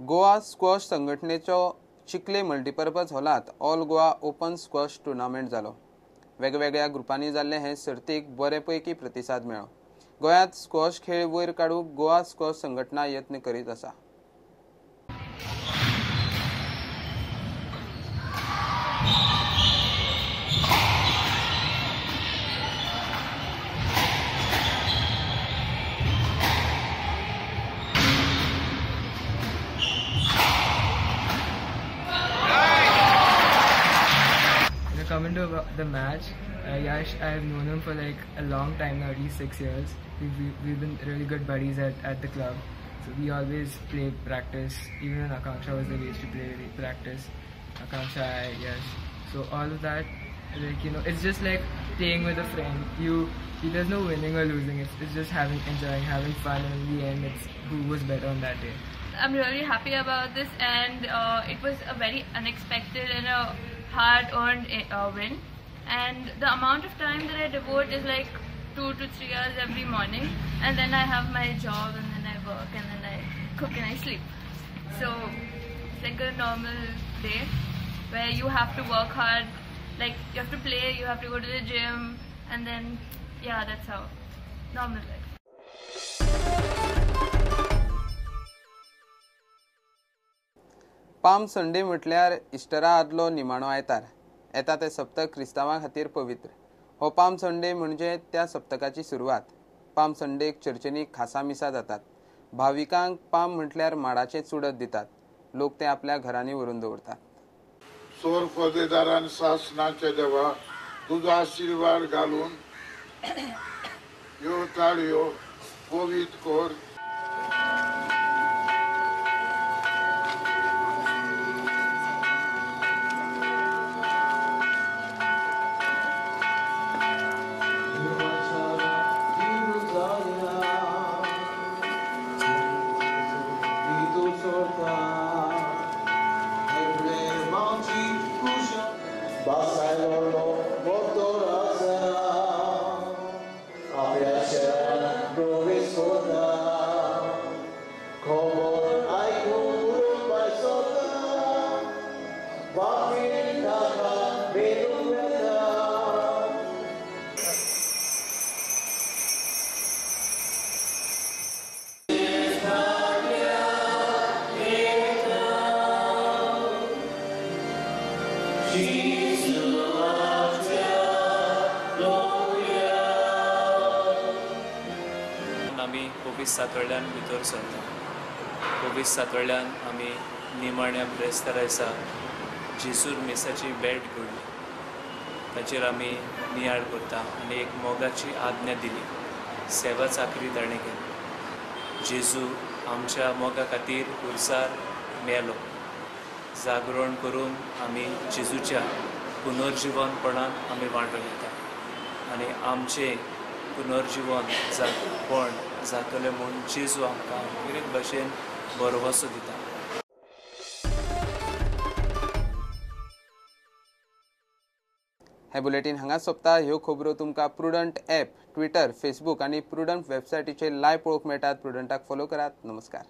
Goa squash संघटनेचो चिखले multipurpose हॉलांत all Goa open squash tournament जालो. वेगवेगळ्या ग्रुपांनी जाल्ले हे सर्तीक बरे पैकी प्रतिसाद मेळ्ळो. गोंयांत स्क्वॉश खेळ वयर काडूंक गोवा स्क्वॉश संघटना यत्न करीत आसा. Coming to the match, Yash, I have known him for like a long time now, at least 6 years. We've been really good buddies at the club. So we always play practice. Even when Akanksha was there, we used to play practice. Akanksha, I, Yash. So all of that, like, you know, it's just like playing with a friend. There's no winning or losing. It's just enjoying, having fun, and in the end, it's who was better on that day. I'm really happy about this, and it was a very unexpected and a hard-earned win, and the amount of time that I devote is like 2 to 3 hours every morning, and then I have my job, and then I work, and then I cook and I sleep. So it's like a normal day where you have to work hard, like you have to play, you have to go to the gym, and then yeah, that's how normal life. Palm Sunday म्हटल्यार इस्टरा आदलो निमाणो आयतार. येता ते सप्तक क्रिस्तांवां खातीर पवित्र. हो पाम संडे म्हणजे त्या सप्तकाची सुरवात. पाम संडेक चर्चींनी खासा मिसां जातात. भाविकांक पाम म्हटल्यार माडाचें चुडत दितात. लोक ते आपल्या घरांनी व्हरून दवरतात. सोर पदेदारान सासनाचे देवा तुजो आशिर्वाद घालून ह्यो ताळयो पवित्र कर. आमी कोवीस सातोळ्यान भितर सरता. कोवीस सातोळ्यान आमी निमाण्या ब्रेस्तार दिसा जेजूर मिसाची भेट घडली, ताचेर आमी नियाळ करता आनी एक मोगाची आज्ञा दिली, सेवा चाकरी ताणें केली. जेजू आमच्या मोगा खातीर उरसार मेलो. जागरण करून आमी जेजूच्या पुनर्जिवनपणान आमी वांटो घेता आनी आमचें पुनर्जिवन पण जातलें म्हूण जेजू आमकां कितें भशेन भरवंसो दिता. हे बुलेटीन हांगा सोंपता. ह्यो खबरो तुमकां प्रुडंट ॲप, ट्विटर, फेसबूक आनी प्रुडंट वेबसायटीचेर लायव्ह पळोवंक मेळटात. प्रुडंटाक फॉलो करात. नमस्कार.